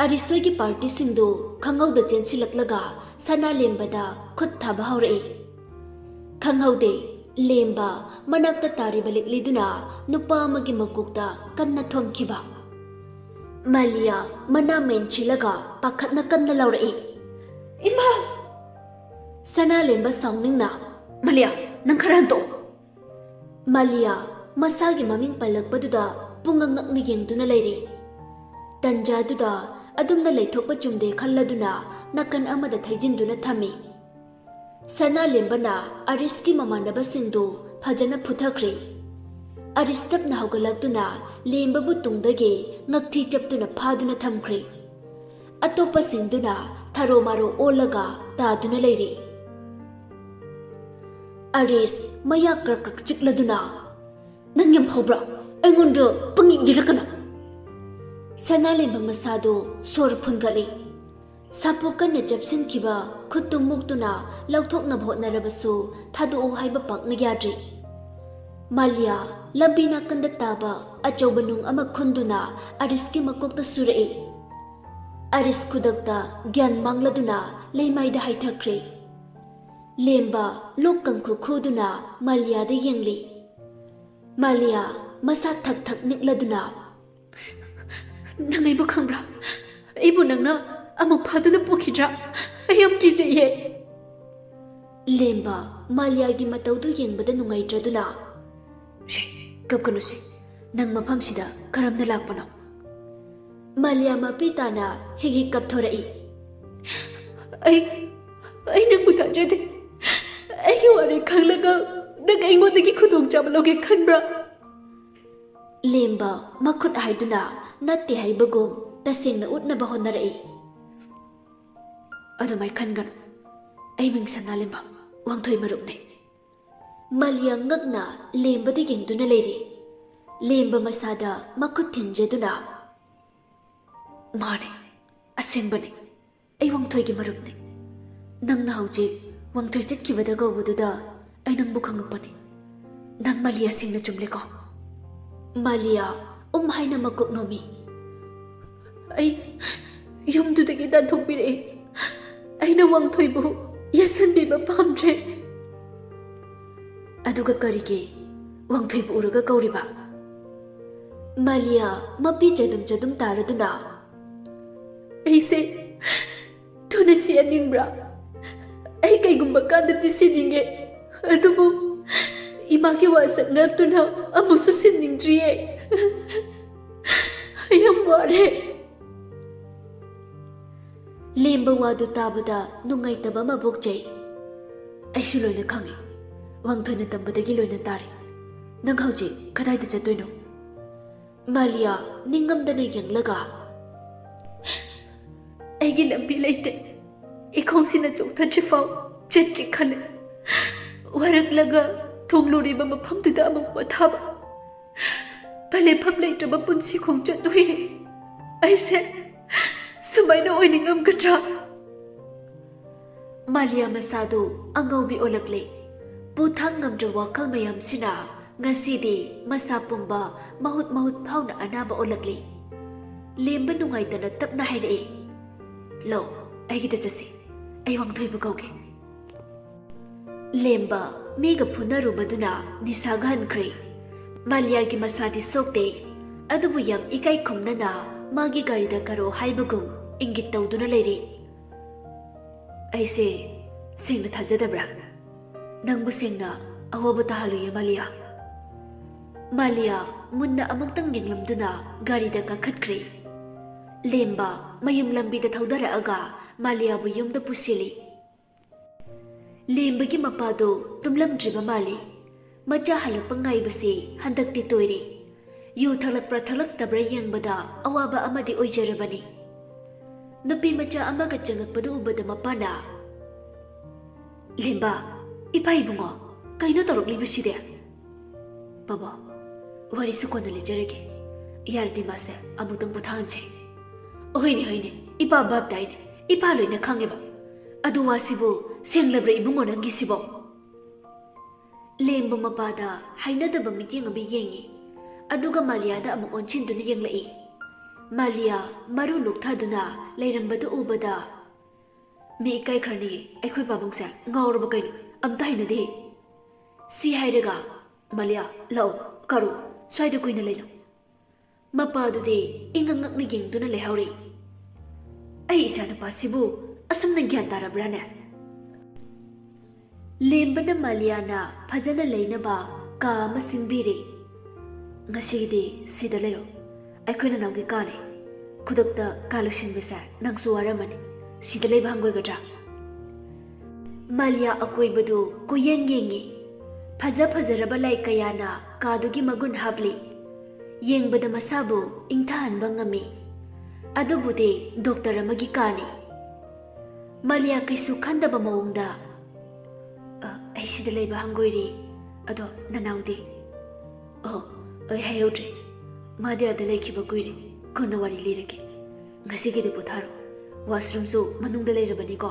ꯑꯔꯤꯁ ꯍꯣꯏꯒꯤ ꯄꯥꯔꯇꯤꯁꯤꯡꯗꯨ ꯈꯪꯍꯧꯗ ꯆꯦꯟꯁꯤꯜꯂꯛꯂꯒ ꯁꯅꯥꯂꯦꯝꯕꯗ ꯈꯨꯠ ꯊꯥꯕ ꯍꯧꯔꯛꯏ꯫ ꯈꯪꯍꯧꯗꯦ, ꯂꯦꯝꯕ ꯃꯅꯥꯛꯇ ꯇꯥꯔꯤꯕ ꯂꯤꯛꯂꯤꯗꯨꯅ ꯅꯨꯄꯥ ꯑꯃꯒꯤ ꯃꯀꯣꯛꯇ ꯀꯟꯅ ꯊꯣꯝꯈꯤꯕ꯫ ꯃꯥꯂꯤꯌꯥ ꯃꯅꯥ ꯃꯦꯟꯁꯤꯜꯂꯒ ꯄꯥꯈꯠꯅ ꯀꯟꯅ ꯂꯥꯎꯔꯛꯏ, "ꯏꯃꯥ!" ꯁꯅꯥꯂꯦꯝꯕ ꯁꯥꯎꯅꯤꯡꯅ, "ꯃꯥꯂꯤꯌꯥ, ꯅꯪ ꯈꯔ ꯍꯟꯇꯣꯛꯑꯣ!" ꯃꯥꯂꯤꯌꯥ ꯃꯁꯥꯒꯤ ꯃꯃꯤꯡ ꯄꯜꯂꯛꯄꯗꯨꯗ ꯄꯨꯡꯉꯛ ꯉꯛꯅ ꯌꯦꯡꯗꯨꯅ ꯂꯩꯔꯤ꯫ ꯇꯟꯖꯥꯗꯨꯗ ꯑꯗꯨꯝꯅ ꯂꯩꯊꯣꯛꯄ ꯆꯨꯝꯗꯦ ꯈꯜꯂꯗꯨꯅ ꯅꯥꯀꯟ ꯑꯃꯗ ꯊꯩꯖꯤꯟꯗꯨꯅ ꯊꯝꯃꯤ꯫ ꯁꯅꯥꯂꯦꯝꯕꯅ ꯑꯔꯤꯁꯀꯤ ꯃꯃꯥꯟꯅꯕꯁꯤꯡꯗꯨ ꯐꯖꯅ ꯐꯨꯊꯈ꯭ꯔꯦ꯫ ꯑꯔꯤꯁ ꯇꯞꯅ ꯍꯧꯒꯠꯂꯛꯇꯨꯅ ꯂꯦꯝꯕꯕꯨ ꯇꯨꯡꯗꯒꯤ ꯉꯛꯊꯤ ꯆꯞꯇꯨꯅ ꯐꯥꯗꯨꯅ ꯊꯝꯈ꯭ꯔꯦ꯫ ꯑꯇꯣꯞꯄꯁꯤꯡꯗꯨꯅ ꯊꯔꯣ ꯃꯥꯔꯣ ꯑꯣꯜꯂꯒ ꯇꯥꯗꯨꯅ ꯂꯩꯔꯤ꯫ ꯑꯔꯤꯁ ꯃꯌꯥ ꯀ꯭ꯔꯛ ꯀ꯭ꯔꯛ ꯆꯤꯛꯂꯗꯨꯅ, "ꯅꯪ ꯌꯥꯝ ꯐꯥꯎꯕ꯭ꯔꯥ? ꯑꯩꯉꯣꯟꯗ ꯄꯪꯌꯦꯡ ꯌꯦꯡꯂꯛꯀꯅꯨ!" ꯁꯅꯥꯂꯦꯝꯕ ꯃꯁꯥꯗꯨ ꯁꯣꯔ ꯐꯨꯟꯒꯠꯂꯤ꯫ ꯁꯥꯄꯣ ꯀꯟꯅ ꯆꯞꯁꯤꯟꯈꯤꯕ ꯈꯨꯠꯇꯨ ꯃꯨꯛꯇꯨꯅ ꯂꯧꯊꯣꯛꯅꯕ ꯍꯣꯠꯅꯔꯕꯁꯨ ꯊꯥꯗꯣꯛꯎ ꯍꯥꯏꯕ ꯄꯥꯛꯅ ꯌꯥꯗ꯭ꯔꯤ꯫ ꯃꯥꯂꯤꯌꯥ ꯂꯝꯕꯤ ꯅꯥꯀꯟꯗ ꯇꯥꯕ ꯑꯆꯧꯕ ꯅꯨꯡ ꯑꯃ ꯈꯨꯟꯗꯨꯅ ꯑꯔꯤꯁꯀꯤ ꯃꯀꯣꯛꯇ ꯁꯨꯔꯛꯏ꯫ ꯑꯔꯤꯁ ꯈꯨꯗꯛꯇ ꯒ꯭ꯌꯥꯟ ꯃꯥꯡꯂꯗꯨꯅ ꯂꯩꯃꯥꯏꯗ ꯍꯥꯏꯊꯈ꯭ꯔꯦ꯫ ꯂꯦꯝꯕ ꯂꯣꯛ ꯀꯪꯈꯨ ꯈꯨꯗꯨꯅ ꯃꯥꯂꯤꯌꯥꯗ ꯌꯦꯡꯂꯤ꯫ ꯃꯥꯂꯤꯌꯥ ꯃꯁꯥ ꯊꯛ ꯊꯛ ꯅꯤꯛꯂꯗꯨꯅ, "ꯅꯪ ꯑꯩꯕꯨ ꯈꯪꯕ꯭ꯔꯥ? ꯑꯩꯕꯨ ꯅꯪꯅ ꯑꯃꯨꯛ ꯐꯥꯗꯨꯅ ꯄꯨꯈꯤꯗ꯭ꯔꯥ? ꯑꯩ ꯌꯥꯝ ꯀꯤꯖꯩꯌꯦ!" ꯂꯦꯝꯕ ꯃꯥꯂꯤꯌꯥꯒꯤ ꯃꯇꯧꯗꯨ ꯌꯦꯡꯕꯗ ꯅꯨꯡꯉꯥꯏꯇ꯭ꯔꯗꯨꯅ, "ꯁꯦ, ꯀꯞꯀꯅꯨꯁꯦ꯫ ꯅꯪ ꯃꯐꯝꯁꯤꯗ ꯀꯔꯝꯅ ꯂꯥꯛꯄꯅꯣ?" ꯃꯥꯂꯤꯌꯥ ꯃꯄꯤ ꯇꯥꯅ ꯍꯤꯛ ꯍꯤꯛ ꯀꯞꯊꯣꯔꯛꯏ꯫ "ꯑꯩ, ꯑꯩ ꯅꯪꯕꯨ ꯊꯥꯖꯗꯦ꯫ ꯑꯩꯒꯤ ꯋꯥꯔꯦꯞ ꯈꯪꯂꯒ ꯅꯪ ꯑꯩꯉꯣꯟꯗꯒꯤ ꯈꯨꯗꯣꯡꯆꯥꯕ ꯂꯧꯒꯦ ꯈꯟꯕ꯭ꯔꯥ?" ꯂꯦꯝꯕ ꯃꯈꯨꯠ ꯍꯥꯏꯗꯨꯅ ꯅꯠꯇꯦ ꯍꯥꯏꯕꯒꯨꯝ ꯇꯁꯦꯡꯅ ꯎꯠꯅꯕ ꯍꯣꯠꯅꯔꯛꯏ꯫ "ꯑꯗꯨꯃꯥꯏ ꯈꯟꯒꯅꯨ꯫ ꯑꯩ ꯃꯤꯡ ꯁꯅꯥꯂꯦꯝꯕ, ꯋꯥꯡꯊꯣꯏ ꯃꯔꯨꯞꯅꯦ꯫" ꯃꯥꯂꯤꯌꯥ ꯉꯛꯅ ꯂꯦꯝꯕꯗ ꯌꯦꯡꯗꯨꯅ ꯂꯩꯔꯤ꯫ ꯂꯦꯝꯕ ꯃꯁꯥꯗ ꯃꯈꯨꯠ ꯊꯤꯟꯖꯗꯨꯅ, "ꯃꯥꯅꯦ, ꯑꯁꯦꯡꯕꯅꯦ꯫ ꯑꯩ ꯋꯥꯡꯊꯣꯏꯒꯤ ꯃꯔꯨꯞꯅꯦ꯫ ꯅꯪꯅ ꯍꯧꯖꯤꯛ ꯋꯥꯡꯊꯣꯏ ꯆꯠꯈꯤꯕꯗ ꯀꯧꯕꯗꯨꯗ ꯑꯩ ꯅꯪꯕꯨ ꯈꯪꯉꯛꯄꯅꯦ꯫ ꯅꯪ ꯃꯥꯂꯤꯌꯥ ꯁꯤꯡꯅꯆꯨꯝꯂꯦꯀꯣ?" ꯃꯥꯂꯤꯌꯥ ꯎꯝ ꯍꯥꯏꯅ ꯃꯀꯣꯛ ꯅꯣꯝꯃꯤ꯫ "ꯑꯩ ꯌꯨꯝꯗꯨꯗꯒꯤ ꯇꯥꯟꯊꯣꯛꯄꯤꯔꯛꯑꯦ꯫ ꯑꯩꯅ ꯋꯥꯡꯊꯣꯏꯕꯨ ꯌꯦꯠꯁꯤꯟꯕꯤꯕ ꯄꯥꯝꯗ꯭ꯔꯦ꯫" ꯑꯗꯨꯒ ꯀꯔꯤꯒꯤ ꯋꯥꯡꯊꯣꯏꯕꯨ ꯎꯔꯒ ꯀꯧꯔꯤꯕ? ꯃꯥꯂꯤꯌꯥ ꯃꯄꯤ ꯆꯗꯨꯝ ꯆꯗꯨꯝ ꯇꯥꯔꯗꯨꯅ, "ꯑꯩꯁꯦ ꯊꯨꯅ ꯁꯤꯍꯟꯅꯤꯡꯕ꯭ꯔꯥ? ꯑꯩ ꯀꯩꯒꯨꯝꯕ ꯀꯥꯟꯗꯗꯤ ꯁꯤꯅꯤꯡꯉꯦ, ꯑꯗꯨꯕꯨ ꯏꯃꯥꯒꯤ ꯋꯥꯁꯛ ꯉꯥꯛꯇꯨꯅ ꯑꯃꯨꯛꯁꯨ ꯁꯤꯅꯤꯡꯗ꯭ꯔꯤꯌꯦ꯫ ꯑꯩ ꯌꯥꯝ ꯋꯥꯔꯦ꯫" ꯂꯦꯝꯕ ꯋꯥꯗꯨ ꯇꯥꯕꯗ ꯅꯨꯡꯉꯥꯏꯇꯕ ꯑꯃ ꯄꯣꯛꯆꯩ꯫ "ꯑꯩꯁꯨ ꯂꯣꯏꯅ ꯈꯪꯉꯤ꯫ ꯋꯥꯡꯊꯣꯏꯅ ꯇꯝꯕꯗꯒꯤ ꯂꯣꯏꯅ ꯇꯥꯔꯦ꯫ ꯅꯪ ꯍꯧꯖꯤꯛ ꯀꯗꯥꯏꯗ ꯆꯠꯇꯣꯏꯅꯣ?" ꯃꯥꯂꯤꯌꯥ ꯅꯤꯡꯉꯝꯗꯅ ꯌꯦꯡꯂꯒ, "ꯑꯩꯒꯤ ꯂꯝꯕꯤ ꯂꯩꯇꯦ꯫ ꯏꯈꯣꯡꯁꯤꯅ ꯆꯣꯛꯊꯗ꯭ꯔꯤꯐꯥꯎ ꯆꯠꯀꯦ ꯈꯜꯂꯦ꯫ ꯋꯥꯔꯛꯂꯒ ꯊꯣꯡꯂꯨꯔꯤꯕ ꯃꯐꯝꯗꯨꯗ ꯑꯃꯨꯛ ꯄꯣꯊꯥꯕ꯫ ꯄꯂꯦꯝꯐꯝ ꯂꯩꯇ꯭ꯔꯕ ꯄꯨꯟꯁꯤ ꯈꯣꯡꯆꯠ ꯑꯣꯏꯔꯦ꯫ ꯑꯩꯁꯦ ꯁꯨꯃꯥꯏꯅ ꯑꯣꯏꯅꯤꯡꯉꯝꯒꯗ꯭ꯔꯥ?" ꯃꯥꯂꯤꯌꯥ ꯃꯁꯥꯗꯨ ꯑꯉꯧꯕꯤ ꯑꯣꯜꯂꯛꯂꯦ꯫ ꯄꯨꯊꯥꯡ ꯉꯝꯗ꯭ꯔꯕ ꯋꯥꯈꯜ ꯃꯌꯥꯝꯁꯤꯅ ꯉꯁꯤꯗꯤ ꯃꯁꯥ ꯄꯨꯝꯕ ꯃꯍꯨꯠ ꯃꯍꯨꯠ ꯐꯥꯎꯅ ꯑꯅꯥꯕ ꯑꯣꯜꯂꯛꯂꯦ꯫ ꯂꯦꯝꯕ ꯅꯨꯡꯉꯥꯏꯇꯅ ꯇꯞꯅ ꯍꯥꯏꯔꯛꯏ, "ꯂꯧ, ꯑꯩꯒꯤꯗ ꯆꯠꯁꯤ꯫ ꯑꯩ ꯋꯥꯡꯊꯣꯏꯕ ꯀꯧꯒꯦ꯫" ꯂꯦꯝꯕ ꯃꯤꯒ ꯐꯨꯅꯔꯨꯕꯗꯨꯅ ꯅꯤꯁꯥꯒ ꯍꯟꯈ꯭ꯔꯦ꯫ ꯃꯥꯂꯤꯌꯥꯒꯤ ꯃꯁꯥꯗꯤ ꯁꯣꯛꯇꯦ, ꯑꯗꯨꯕꯨ ꯌꯥꯝ ꯏꯀꯥꯏ ꯈꯨꯝꯅꯅ ꯃꯥꯒꯤ ꯒꯥꯔꯤꯗ ꯀꯥꯔꯣ ꯍꯥꯏꯕꯒꯨꯝ ꯏꯪꯒꯤꯠ ꯇꯧꯗꯨꯅ ꯂꯩꯔꯤ꯫ "ꯑꯩꯁꯦ ꯁꯦꯡꯅ ꯊꯥꯖꯗꯕ꯭ꯔꯥ? ꯅꯪꯕꯨ ꯁꯦꯡꯅ ꯑꯋꯥꯕ ꯇꯥꯍꯜꯂꯨꯏꯌꯦ, ꯃꯥꯂꯤꯌꯥ꯫" ꯃꯥꯂꯤꯌꯥ ꯃꯨꯟꯅ ꯑꯃꯨꯛꯇꯪ ꯌꯦꯡꯂꯝꯗꯨꯅ ꯒꯥꯔꯤꯗ ꯀꯥꯈꯠꯈ꯭ꯔꯦ꯫ ꯂꯦꯝꯕ ꯃꯌꯨꯝ ꯂꯝꯕꯤꯗ ꯊꯧꯗꯔꯛꯑꯒ ꯃꯥꯂꯤꯌꯥꯕꯨ ꯌꯨꯝꯗ ꯄꯨꯁꯤꯜꯂꯤ꯫ ꯂꯦꯝꯕꯒꯤ ꯃꯄꯥꯗꯣ ꯇꯨꯝꯂꯝꯗ꯭ꯔꯤꯕ ꯃꯥꯜꯂꯤ꯫ ꯃꯆꯥ ꯍꯜꯂꯛꯄ ꯉꯥꯏꯕꯁꯤ ꯍꯟꯗꯛꯇꯤ ꯇꯣꯏꯔꯦ꯫ ꯌꯨ ꯊꯛꯂꯛꯄ꯭ꯔꯥ ꯊꯛꯂꯛꯇꯕ꯭ꯔꯥ ꯌꯦꯡꯕꯗ ꯑꯋꯥꯕ ꯑꯃꯗꯤ ꯑꯣꯏꯖꯔꯕꯅꯤ꯫ ꯅꯨꯄꯤ ꯃꯆꯥ ꯑꯃꯒ ꯆꯪꯉꯛꯄꯗꯨ ꯎꯕꯗ ꯃꯄꯥꯅ, "ꯂꯦꯝꯕ, ꯏꯄꯥ ꯏꯕꯨꯡꯉꯣ, ꯀꯩꯅꯣ ꯇꯧꯔꯛꯂꯤꯕꯁꯤꯗꯤ?" "ꯕꯕꯥ, ꯋꯥꯔꯤꯁꯨ ꯀꯣꯟꯅ ꯂꯤꯖꯔꯒꯦ꯫ ꯌꯥꯔꯗꯤ ꯃꯥꯁꯦ ꯑꯃꯨꯛꯇꯪ ꯄꯣꯊꯥꯍꯟꯁꯦ꯫" "ꯍꯣꯏꯅꯦ, ꯍꯣꯏꯅꯦ, ꯏꯄꯥ ꯚꯥꯞ ꯇꯥꯏꯅꯦ, ꯏꯄꯥ ꯂꯣꯏꯅ ꯈꯪꯉꯦꯕ꯫ ꯑꯗꯨ ꯋꯥꯁꯤꯕꯨ ꯁꯦꯡꯂꯕ꯭ꯔꯥ ꯏꯕꯨꯡꯉꯣ ꯅꯪꯒꯤꯁꯤꯕꯣ?" ꯂꯦꯝꯕ ꯃꯄꯥꯗ ꯍꯩꯅꯗꯕ ꯃꯤꯠꯌꯦꯡ ꯑꯃ ꯌꯦꯡꯉꯤ, ꯑꯗꯨꯒ ꯃꯥꯂꯤꯌꯥꯗ ꯑꯃꯨꯛ ꯑꯣꯟꯁꯤꯟꯗꯨꯅ ꯌꯦꯡꯂꯛꯏ꯫ ꯃꯥꯂꯤꯌꯥ ꯃꯔꯨ ꯂꯨꯛꯊꯗꯨꯅ ꯂꯩꯔꯝꯕꯗꯨ ꯎꯕꯗ, "ꯃꯤ ꯏꯀꯥꯏꯈ꯭ꯔꯅꯤ, ꯑꯩꯈꯣꯏ ꯄꯥꯕꯨꯡꯁꯦ ꯉꯥꯎꯔꯕ ꯀꯩꯅꯣ? ꯑꯝꯇ ꯍꯩꯅꯗꯦ꯫" ꯁꯤ ꯍꯥꯏꯔꯒ, "ꯃꯥꯂꯤꯌꯥ, ꯂꯥꯛꯑꯣ, ꯀꯥꯔꯣ, ꯁ꯭ꯋꯥꯏꯗ ꯀꯨꯏꯅ ꯂꯩꯅꯨ꯫" ꯃꯄꯥꯗꯨꯗꯤ ꯏꯉꯛ ꯉꯛꯅ ꯌꯦꯡꯗꯨꯅ ꯂꯩꯍꯧꯔꯤ꯫ "ꯑꯩ ꯏꯆꯥꯅꯨꯄꯥꯁꯤꯕꯨ ꯑꯁꯨꯝꯅ ꯒ꯭ꯌꯥꯟ ꯇꯥꯔꯕ꯭ꯔꯥꯅꯦ?" ꯂꯦꯝꯕꯅ ꯃꯥꯂꯤꯌꯥꯅ ꯐꯖꯅ ꯂꯩꯅꯕ ꯀꯥ ꯑꯃ ꯁꯤꯟꯕꯤꯔꯦ꯫ "ꯉꯁꯤꯒꯤꯗꯤ ꯁꯤꯗ ꯂꯩꯔꯣ꯫ ꯑꯩꯈꯣꯏ ꯅꯅꯥꯎꯒꯤ ꯀꯥꯅꯦ꯫ ꯈꯨꯗꯛꯇ ꯀꯥ ꯂꯣꯏꯁꯤꯟꯕꯁꯦ ꯅꯪꯁꯨ ꯋꯥꯔꯝꯃꯅꯤ꯫ ꯁꯤꯗ ꯂꯩꯕ ꯍꯪꯒꯣꯏꯒꯗ꯭ꯔꯥ?" ꯃꯥꯂꯤꯌꯥ ꯑꯀꯣꯏꯕꯗꯨ ꯀꯣꯏꯌꯦꯡ ꯌꯦꯡꯉꯤ꯫ ꯐꯖ ꯐꯖꯔꯕ ꯂꯥꯏ ꯀꯌꯥꯅ ꯀꯥꯗꯨꯒꯤ ꯃꯒꯨꯟ ꯍꯥꯞꯂꯤ꯫ ꯌꯦꯡꯕꯗ ꯃꯁꯥꯕꯨ ꯏꯪꯊꯍꯟꯕ ꯉꯝꯃꯤ꯫ ꯑꯗꯨꯕꯨꯗꯤ ꯗꯣꯛꯇꯔ ꯑꯃꯒꯤ ꯀꯥꯅꯤ꯫ ꯃꯥꯂꯤꯌꯥ ꯀꯩꯁꯨ ꯈꯟꯗꯕ ꯃꯑꯣꯡꯗ, "ꯑ, ꯑꯩ ꯁꯤꯗ ꯂꯩꯕ ꯍꯪꯒꯣꯏꯔꯤ꯫ ꯑꯗꯣ ꯅꯅꯥꯎꯗꯤ?" "ꯑꯣ, ꯑꯩ ꯍꯥꯏꯍꯧꯗ꯭ꯔꯦ꯫ ꯃꯥꯗꯤ ꯑꯥꯗ ꯂꯩꯈꯤꯕ ꯀꯨꯏꯔꯦ꯫ ꯀꯣꯟꯅ ꯋꯥꯔꯤ ꯂꯤꯔꯒꯦ꯫ ꯉꯁꯤꯒꯤꯗꯤ ꯄꯣꯊꯥꯔꯣ꯫ ꯋꯥꯁꯔꯨꯝꯁꯨ ꯃꯅꯨꯡꯗ ꯂꯩꯔꯕꯅꯤꯀꯣ꯫"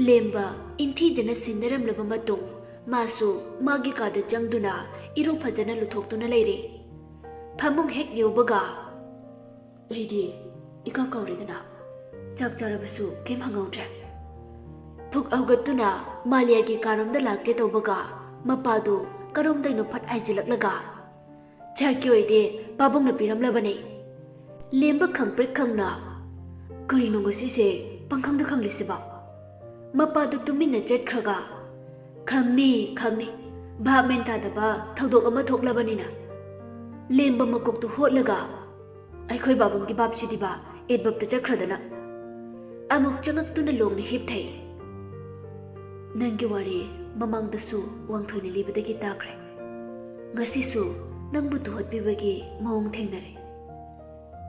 ꯂꯦꯝꯕ ꯏꯟꯊꯤꯖꯅ ꯁꯤꯟꯅꯔꯝꯂꯕ ꯃꯇꯨꯡ ꯃꯥꯁꯨ ꯃꯥꯒꯤ ꯀꯥꯗ ꯆꯪꯗꯨꯅ ꯏꯔꯨ ꯐꯖꯅ ꯂꯨꯊꯣꯛꯇꯨꯅ ꯂꯩꯔꯦ꯫ ꯐꯃꯨꯡ ꯍꯦꯛ ꯌꯧꯕꯒ, "ꯑꯩꯗꯤ ꯏꯀꯥ ꯀꯥꯎꯔꯦꯗꯅ, ꯆꯥꯛ ꯆꯥꯔꯕꯁꯨ ꯀꯩꯝ ꯍꯪꯍꯧꯗ꯭ꯔꯦ꯫" ꯐꯨꯛ ꯍꯧꯒꯠꯇꯨꯅ ꯃꯥꯂꯤꯌꯥꯒꯤ ꯀꯥꯔꯣꯝꯗ ꯂꯥꯛꯀꯦ ꯇꯧꯕꯒ, ꯃꯄꯥꯗꯨ ꯀꯔꯣꯝꯗꯩꯅꯣ ꯐꯠ ꯍꯥꯏꯖꯤꯜꯂꯛꯂꯒ, ꯆꯥꯛꯀꯤ ꯑꯣꯏꯗꯤ ꯄꯥꯕꯨꯡꯅ ꯄꯤꯔꯝꯂꯕꯅꯤ꯫ ꯂꯦꯝꯕ ꯈꯪꯄ꯭ꯔꯦꯛ ꯈꯪꯅ, "ꯀꯔꯤꯅꯣ ꯉꯁꯤꯁꯦ ꯄꯪꯈꯪꯗ ꯈꯪꯂꯤꯁꯤꯕꯣ?" ꯃꯄꯥꯗꯨ ꯇꯨꯃꯤꯟꯅ ꯆꯠꯈ꯭ꯔꯒ, "ꯈꯪꯅꯤ, ꯈꯪꯅꯤ, ꯚꯥꯞ ꯃꯦꯟ ꯇꯥꯗꯕ ꯊꯧꯗꯣꯛ ꯑꯃ ꯊꯣꯛꯂꯕꯅꯤꯅ꯫" ꯂꯦꯝꯕ ꯃꯀꯣꯛꯇꯨ ꯍꯣꯠꯂꯒ, "ꯑꯩꯈꯣꯏ ꯕꯥꯕꯨꯡꯒꯤ ꯚꯥꯞꯁꯤꯗꯤꯕ ꯑꯦꯠꯚꯞꯇ ꯆꯠꯈ꯭ꯔꯗꯅ꯫" ꯑꯃꯨꯛ ꯆꯉꯛꯇꯨꯅ ꯂꯣꯡꯅ ꯍꯤꯞꯊꯩ꯫ "ꯅꯪꯒꯤ ꯋꯥꯔꯤ ꯃꯃꯥꯡꯗꯁꯨ ꯋꯥꯡꯊꯣꯏꯅ ꯂꯤꯕꯗꯒꯤ ꯇꯥꯈ꯭ꯔꯦ꯫ ꯉꯁꯤꯁꯨ ꯅꯪꯕꯨ ꯇꯨꯍꯠꯄꯤꯕꯒꯤ ꯃꯑꯣꯡ ꯊꯦꯡꯅꯔꯦ꯫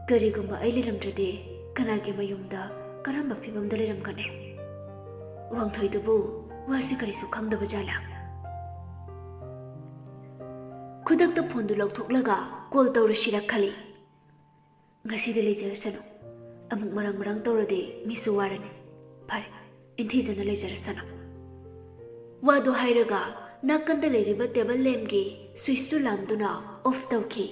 ꯀꯔꯤꯒꯨꯝꯕ ꯑꯩ ꯂꯩꯔꯝꯗ꯭ꯔꯗꯤ ꯀꯅꯥꯒꯤ ꯃꯌꯨꯝꯗ ꯀꯔꯝꯕ ꯐꯤꯕꯝꯗ ꯂꯩꯔꯝꯒꯅꯤ? ꯋꯥꯡꯊꯣꯏꯗꯨꯕꯨ ꯋꯥꯁꯤ ꯀꯔꯤꯁꯨ ꯈꯪꯗꯕ ꯖꯥꯠꯂꯥ?" ꯈꯨꯗꯛꯇ ꯐꯣꯟꯗꯨ ꯂꯧꯊꯣꯛꯂꯒ ꯀꯣꯜ ꯇꯧꯔꯁꯤꯔ ꯈꯜꯂꯤ꯫ "ꯉꯁꯤꯗꯤ ꯂꯩꯖꯔꯁꯅꯨ꯫ ꯑꯃꯨꯛ ꯃꯔꯥꯡ ꯃꯔꯥꯡ ꯇꯧꯔꯗꯤ ꯃꯤꯁꯨ ꯋꯥꯔꯅꯤ꯫ ꯐꯔꯦ, ꯏꯟꯊꯤꯖꯅ ꯂꯩꯖꯔꯁꯅꯨ꯫" ꯋꯥꯗꯨ ꯍꯥꯏꯔꯒ ꯅꯥꯀꯟꯗ ꯂꯩꯔꯤꯕ ꯇꯦꯕꯜ ꯂꯦꯝꯒꯤ ꯁ꯭ꯋꯤꯆꯇꯨ ꯂꯥꯝꯗꯨꯅ ꯑꯣꯐ ꯇꯧꯈꯤ꯫